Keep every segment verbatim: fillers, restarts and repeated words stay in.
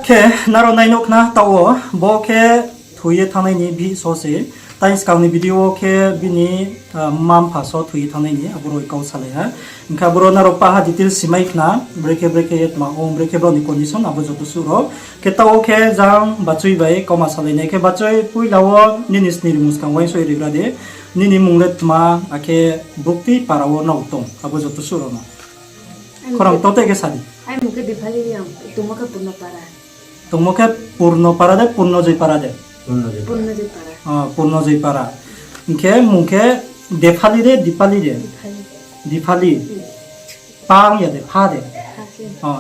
Khe nrao nai nuh khna taoh wo, bo khe thoi ye thanngnai ni bihih so se. Tai skang ni video wo khe bini mma-mpha so thoi ye thanngnai ni, abo rao kau salai ha. Hing khe abo rao nrao pah ha detail si mai khna, brekhe brekhe ye tma ong, brekhe brao ni condition, abo joto suh rao. Khe taoh wo khe jang bachoi bai kauma salai nai khe, bachoi, poila wo nini sni ri muskang uaingsouh ye rigra di, nini mmung le tma, akhe bukti para wo nrao tong, abo joto suh rao no. Khorang tote khe sa di. Aini mmung khe Dipali, ang tongmo khe Purnopara. Tongmo khe Purnopara de, Purnojoi para de? Purnojoi para. Hing khe mmung khe Dephali de, Dipali de? Dipali. Pa ong ya de, pha de?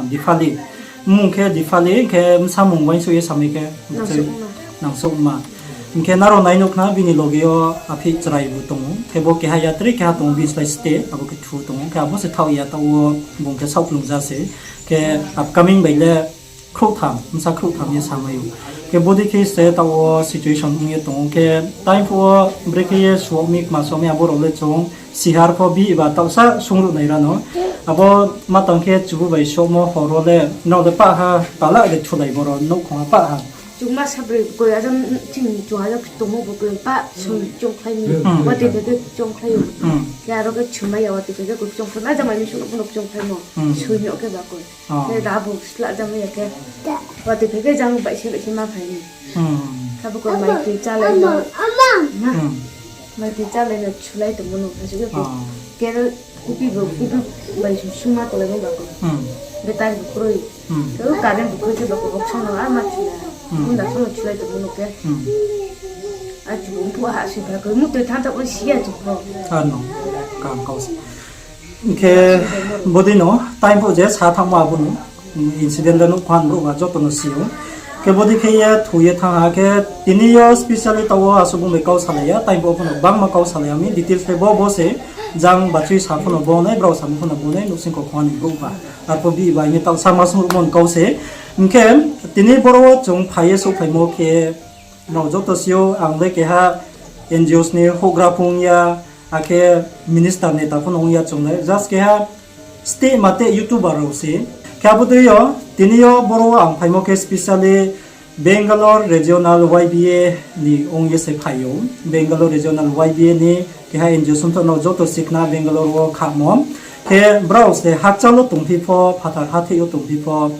Dipali. Mmung khe Dipali, hing khe bsa mmung uaingsouh ye samai khe? Nangsouhma. Hing khe nrao nai nuh khna bini loge yo aphih chrai bu tong ou. Khe bo keha yatri keha tong ou, bini slái state, abo khe thu tong ou. Khe abo se thaoh ya taoh wo bung khe saohkhlung ja se. Khe upcoming bai le khrouhtham, bsa khrouhtham ye samai ou. Khe bodei khe se taoh wo situation ong ye tong ou. Khe time phuh wo brekhe ye suak mi, kma suak mi, abo rao le chung sihar pho bi ba taohsa sungruh nai ra no. Abo ma tang khe chubu bai suakmo hor wo le nrao le pah ha, pala de thulai boro nouhkhong ha pah ha. Chung ma sabroi koi ajang, chini chung ajang tongmo bo koi pah soi chongkhlai mi. Watoi phai khe chongkhlai ou. Khe aro khe chumai ya, watoi phai khe koi chongkhlai ma, ajang mai mi suh no chongkhlai no. Soi no khe ba koi. Khe da bo sla jamai ya khe. Watoi phai khe jang bai se bai se ma phai ni. Khe bo koi mai tui chálai no. Mai tui chálai no chulai tongmo no phai se khe. Khe kupi bai sungma tonglaimo ba koi. Betai bu kroi. Khe current bu kroi khe ba koi, boksa no a ma chula. Bunda so no chulai tongmo no khe. A chu bung phuh ha soi ba koi, mutoi thanng thaoh si ya chu pho. Ano, kaham kau se. Hing khe bodei no time phuh je sa thanngmo abo no, incident le nuh phan brouh ba joto no si ou. Khe bodei khe ye thu ye thanng ha khe, tini yo specially taoh wo asuh bung bai kau salai ya, time phuh pho no gbangma kau salai ya mi, details khe bo bo se, jang bachoi sa pho no bo nai, brao samo pho no bo nai, nouhsing kho khoni brouh ba. Arphuh bi ba hing ye taoh sa ma sung ruhmo ni kau se. Hing khe tini boro wo chung phai ye souhphaimo khe, nrao joto si ou, ang le keha N G Os ni houhgra pho ong ya, akhe minister neta pho no ong ya chung le, just keha state mate YouTuber rao se. Khe abo dei yo, tini yo boro wo ang phaimo khe specially Bangalore Regional Y B A ni ong ye se phai ou. Bangalore Regional Y B A ni keha N G O sumthoh no joto si khna Bangalore wo khamo. Khe brao se hakchal wo tongphi pho, phathar hatheh yo tongphi pho,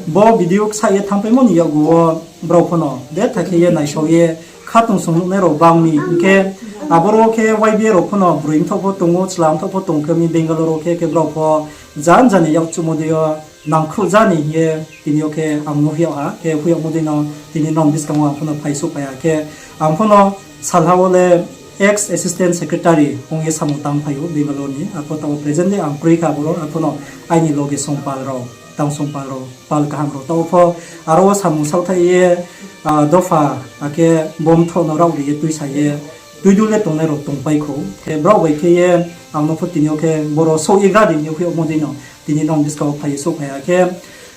bo video ksaih ye thanngpaimo ni yakgu wo brao pho no betha khe ye naisao ye khatungsung nuhnai rao bang mi. Hing khe aboro khe Y B A rao pho no broi mthoh pho tong ou, chla mthoh pho tong khe mi Bangalore wo khe, khe brao pho jan jani yakchuhmo dei yo nangkhruh ja ni hing ye tini yo khe ang no hoih yag ha, khe hoih yagmo dei no tini nrao ni buskang wo ang pho no phai souhphai ha khe, ang pho no salha wo le ex assistant secretary ong ye samung tang phai ou Bangalore ni, arphuh taoh wo presently ang kroi kha aboro, arphuh no aini loge songpal rao, tang songpal rao, pal kaham rao taoh wo pho aro wo samung saohthaih ye, dopha, akhe bo mthoh no raohri ye tuisa ye tuidul le tongnai rao tongpai khou. Khe brao bai khe ye ang no pho tini yo khe boro souh ye gra di hing ye hoih yagmo dei no tini nrao ni buskang wo phai ye souhphai ha khe,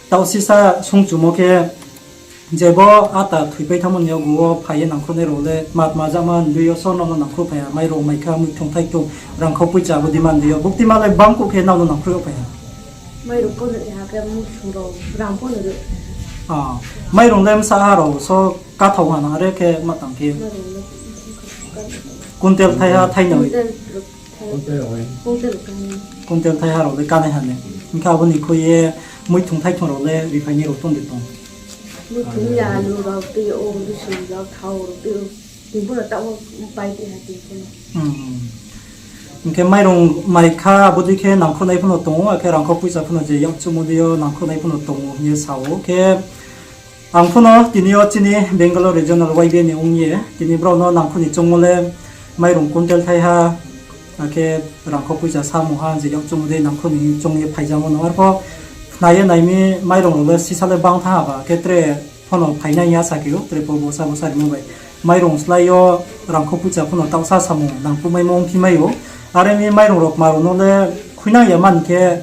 taoh sisa sungchumo khe, je bo ata thoipai thanngmo ni yakgu wo phai ye nangkhruhnai rao le tma tma jama ni dei yo so nrao no nangkhruh phai ha, mairung, maikha, muithung, thaithung, rangkhau poicha abo demand dei yo, buktima le bangkuh khe nrao no nangkhruh yag phai ha. Mairung le bsa ha rao so kathao ha na, are khe ma tang khe kuntel thaiha thainoi, kuntel thaiha rao le kánai ha ne. Hing khe abo ni khui ye muithung thaithung rao le riphai ni rao tong de tong? Muithung ya, alu rao tui ou, rusun rao, thao rao tui ou. Tini pho no taoh wo pai tui ha tini pho no. Hing khe mairung, maikha abo dei khe nangkhruhnai pho no tong ou, akhe rangkhau poicha pho no je yakchuhmo dei yo nangkhruhnai pho no tong ou hing ye sa ou. Khe ang pho no tini yo chini Bangalore Regional Y B A ni ong ye tini brao no nangkhruh ni choungmo le mairung kuntel thaiha, akhe rangkhau poicha samung ha je yakchuhmo dei nangkhruh ni choung ye phaijamo no. Arphuh khna ye nai mi mairung rao le sisa le bang thanng ha ba, akhe tre pho no phainai ya sa khe ou, tre pho bosa bosa rimo bai. Mairung slái yo rangkhau poicha pho no taohsa samung nangkhruhmaimo ongphi mai ou. Are mi mairung rao kma rao no le khuinang ya man khe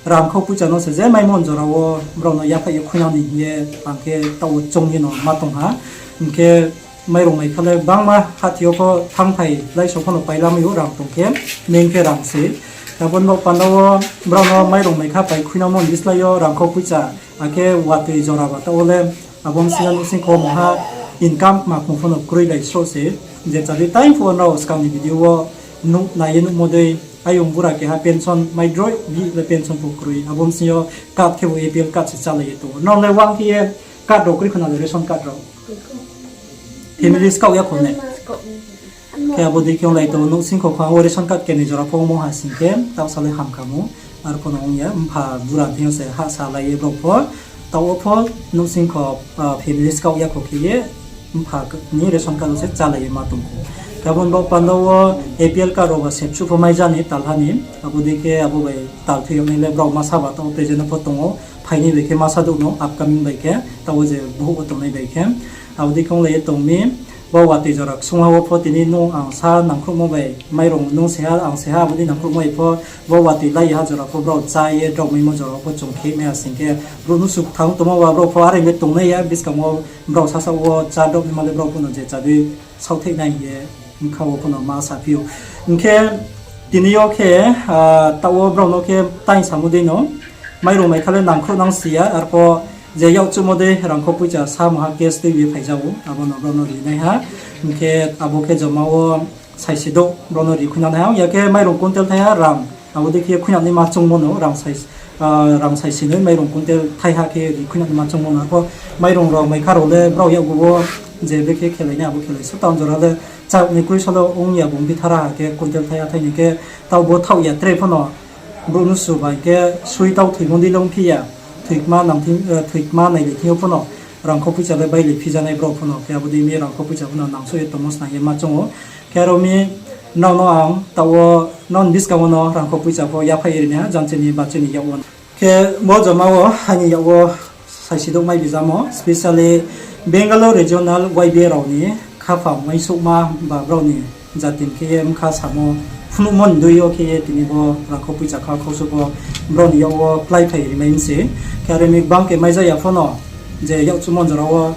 rangkhau poicha no se je maimo jora wo brao no yaphaih ye khuinang ni hing ye ang khe taoh wo choung ye no ma tong ha. Hing khe mairung maikha le gbangma hathi yo pho thanngphai laiso pho no pailamai ou, rang tong khe, main khe rang se. Abo ni baoh panda wo brao no mairung mai kha pai khuinangmo ni bislái yo rangkho poicha, akhe watoi jora ba taoh wo le abo bsing yo nouhsingkho mungha income ma khong pho no kroi lai sroh se. Je chadi time phuh wo nrao skang ni video wo nuh nai ye nuhmo dei, ayong bura keha pension mai droi bihih le pension pho kroi. Abo bsing yo card khebu A P L card se chálai ye tong ou. Nrao le uang khe ye card rao kroi khna le ration card rao. Family skaoh ya kho ne. Khe abo dei khe onglai tong ou, nouhsingkho kha wo ration card kenoi jora pho ongmo ha sing khe, taoh sa le ham kha mo. Arphuh no ong ya, mpha bura thing yo se hahsa lai ye brao pho, taoh wo pho nouhsingkho, family skaoh ya kho khe ye, mpha ni ration card wo se chálai ye ma tong kho. Khe abo ni baoh panda wo A P L card rao ba se bsuh pho mai ja ni talha ni, abo dei khe abo bai tal thoi yag nai le brao masa ba taoh wo present no pho tong ou, phainai bai khe masa douh no upcoming bai khe, taoh wo je bohouh wo tongnai bai khe. Abo dei khe onglai ye tong mi, bo watoi jora ksungha wo pho tini nung ang sa nangkhruhmo bai, mairung nung se ha, ang se ha, abo dei nangkhruhmo bai pho, bo watoi lai ha jora pho brao chá ye drao maimo jora pho chung khe mai ha sing khe, brouh no suk thang tongmo ba brao pho are le tongnai ya, buskang wo brao sasaoh wo chá drao maimo le brao pho no je chadei saohthai nai hing ye bkha wo pho no ma saphi ou. Hing khe tini yo khe, taoh wo brao no khe taing samo dei no, mairung mai kha le nangkhruh nang si ya, arphuh je yakchuhmo dei rangkho poicha sa mungha cash tuibi ye phaija ou, abo no brao no ri nai ha. Hing khe abo khe joma wo saisi douh brao no ri khuinang nai ha, ong ya khe mairung quintal thaiha rang, abo dei khe khuinang naima choungmo no, rang saisi noi mairung quintal thaiha khe ri khuinang naima choungmo no, arphuh mairung rao mai kha rao le brao yakgu wo je brekhe khelai nai abo khelai so, taoh jora le chá ni kroi so le ong ya bung bithara ha khe quintal thaiha thainoi khe, taoh bo thaoh ya tre pho no, brouh no su bai khe sui tau thoimo dei le ongphi ya, thoikma nailai thing yo pho no, rangkho poicha le bailai phijanai brao pho no, khe abo dei mi rangkho poicha pho no nangsuh ye tongmo snang ye ma choung ou. Khe aro mi nrao no ang taoh wo, nrao ni buskang wo no rangkho poicha pho yaphaih ye ri nai ha, jang chini bachoi ni yak wo no. Khe bo joma wo aini yak wo saisi douh mai bijamo, specially Bangalore Regional Y B A rao ni khaphang uaingsouhma ba brao ni jati ni khe ye bkha samo phnuhmo ni dei yo khe ye tini bo rangkho poicha kha khausu pho brao ni yak wo kláiphai rimai mi se. Khe are mi gbang khe mai ja ya pho no, je yakchuhmo jora wo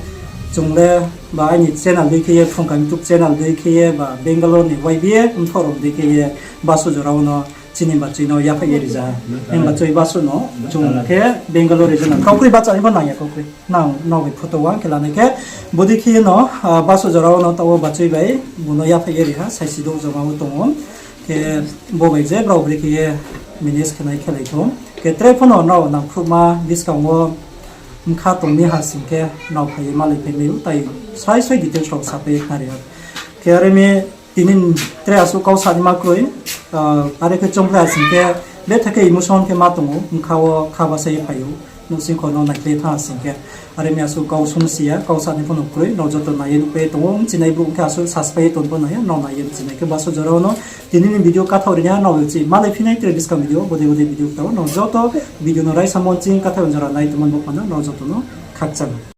chung le ba aini channel dei khe ye, Phrung Kami YouTube channel dei khe ye ba Bangalore ni Y B A mthoh rao dei khe ye, basuh jora wo no chini bachoi no yaphaih ye rija. Himba bachoi basuh no chung khe Bangalore region no kaukroi bahcha ni pho nang ya, kaukroi nang nrao bai photo uang khe lanai khe, bodei khe ye no, basuh jora wo no taoh wo bachoi bai bung no yaphaih ye ri ha, saisi douh joma wo tong ou. Khe bo bai je brao brekhe ye manage khe nai khelai thou. Khe tre pho no nrao nangkhruhma buskang wo bkha tong mi ha sing khe, nrao phai ye malai phai mai ou, tai srai srai details rao sapai ye khnari ha. Khe are mi tini tre asuh kau sa ni ma kroi, are khe choungkhlai ha sing khe, betha khe emotion khe ma tong ou, bkha wo kha basa ye phai ou, nouhsingkho no naikhlai thanng ha sing khe. Are mi asuh kau sung si ya, kau sa ni pho no kroi, nrao joto nai ye nuhpai ye tong ou, bchinai brouh khe asuh subscribe ye tong pho nai ya, nrao nai ye bchinai khe basuh jora wo no. Tini ni video kathaoh ri nai ha, nrao bchi malai phi nai tre buskang video, bodei bodei video kta wo, nrao joto video no raisa mo ching kathaoh jora nai tongmo bo panda, nrao joto no khakchang.